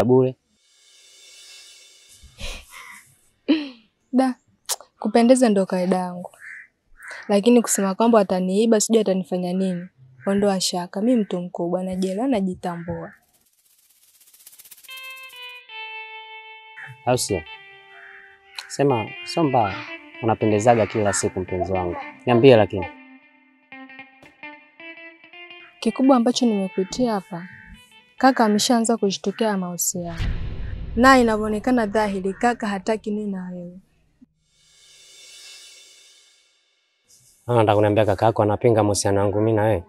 bure. Da, kupendeza ndo kaida yangu. Lakini kusema kwamba ataniiba sijui atanifanya nini, ondoa shaka. Mimi mtu mkubwa, najielewa, najitambua. Au sio? Sema sio mbaya, unapendezaga kila siku mpenzi wangu. Niambie lakini. Kikubwa ambacho nimekuitia hapa, kaka ameshaanza kushtukia mahusiano. Na inavyoonekana dhahiri kaka hataki nini na wewe. Nataka kuniambia kaka yako anapinga mahusiano yangu mimi na wewe.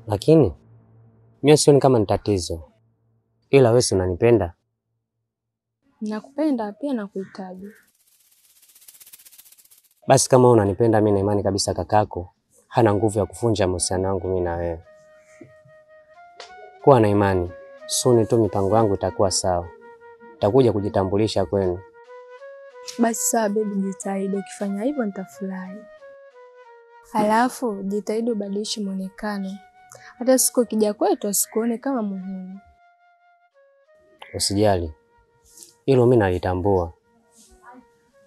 Lakini mimi sioni kama ni tatizo. Ila wewe si unanipenda? Nakupenda pia nakuhitaji. Basi kama unanipenda mimi na imani kabisa kakako hana nguvu ya kuvunja mahusiano yangu mimi na wewe. Kuwa na imani, soon tu mipango yangu itakuwa sawa. Nitakuja kujitambulisha kwenu. Basi sawa baby, jitahidi. Ukifanya hivyo nitafurahi. Alafu jitahidi ubadilishe muonekano. Hata siku ukija kwetu asikuone kama muhuni. Usijali. Hilo mimi nalitambua.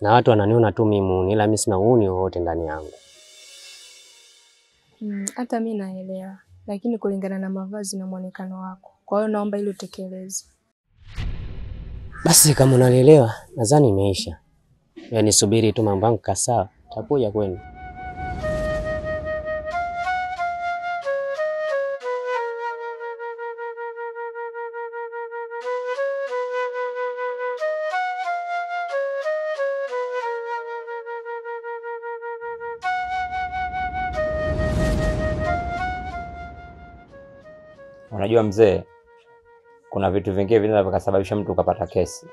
Na watu wananiona tu mimi muhuni, ila mimi sina uhuni wowote ndani yangu. Hata mimi naelewa, lakini kulingana na mavazi na muonekano wako. Kwa hiyo naomba hilo utekeleze. Basi kama unanielewa, nadhani imeisha. Yaani subiri tu mambo yangu kasawa, takuja kwenu. Unajua mzee, kuna vitu vingine vinaweza vikasababisha mtu ukapata kesi.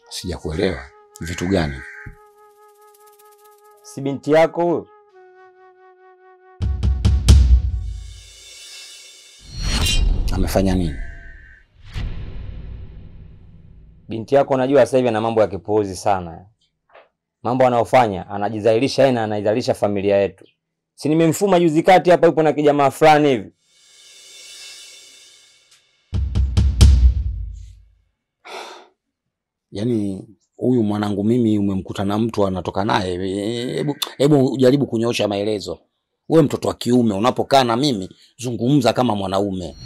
Sijakuelewa. Vitu gani? Si binti yako huyo? Amefanya nini? Binti yako unajua sasa hivi ana mambo ya kipuuzi sana. Mambo anayofanya anajidhalilisha yeye na anaidhalilisha familia yetu. Si nimemfuma juzi kati hapa yupo na kijamaa fulani hivi. Yaani huyu mwanangu mimi umemkuta na mtu anatoka naye. Hebu jaribu kunyoosha maelezo. Wewe mtoto wa kiume unapokaa na mimi zungumza kama mwanaume.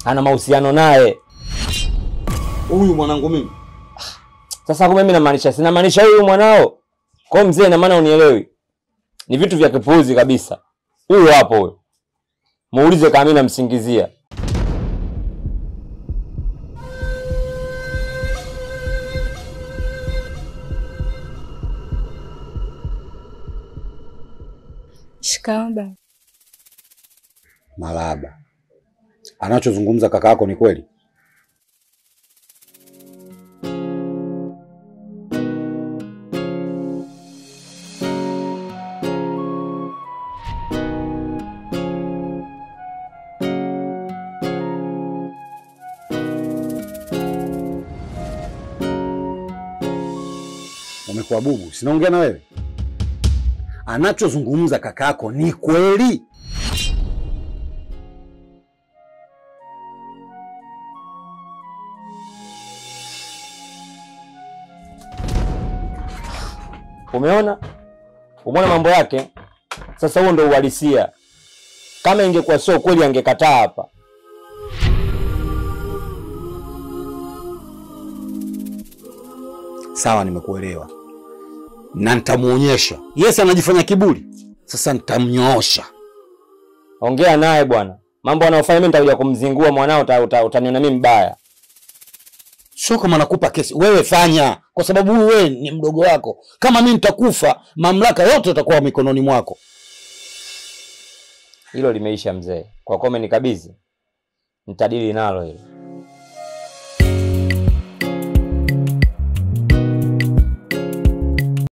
Ana mahusiano naye. Huyu mwanangu mimi. Sasa kumbe mimi namaanisha, sina maanisha huyu mwanao. Kwa mzee na maana unielewi. Ni vitu vya kipuuzi kabisa. Huyo hapo huyo. Muulize kama mimi namsingizia. Shikamoo baba. Marahaba. Anachozungumza kaka yako ni kweli? Umekuwa bubu, sinaongea na wewe. Anachozungumza kakako ni kweli? Umeona? Umeona mambo yake? Sasa huo ndio uhalisia. Kama ingekuwa sio kweli angekataa hapa. Sawa, nimekuelewa. Na nitamuonyesha. Yes, anajifanya kiburi. Sasa nitamnyoosha. Ongea naye bwana. Mambo anayofanya mimi nitakuja kumzingua mwanao, utaniona mimi mbaya. Sio kama nakupa kesi. Wewe fanya kwa sababu wewe ni mdogo wako. Kama mimi nitakufa, mamlaka yote itakuwa mikononi mwako. Hilo limeisha mzee. Kwa kuwa umenikabidhi, nitadili nalo hilo.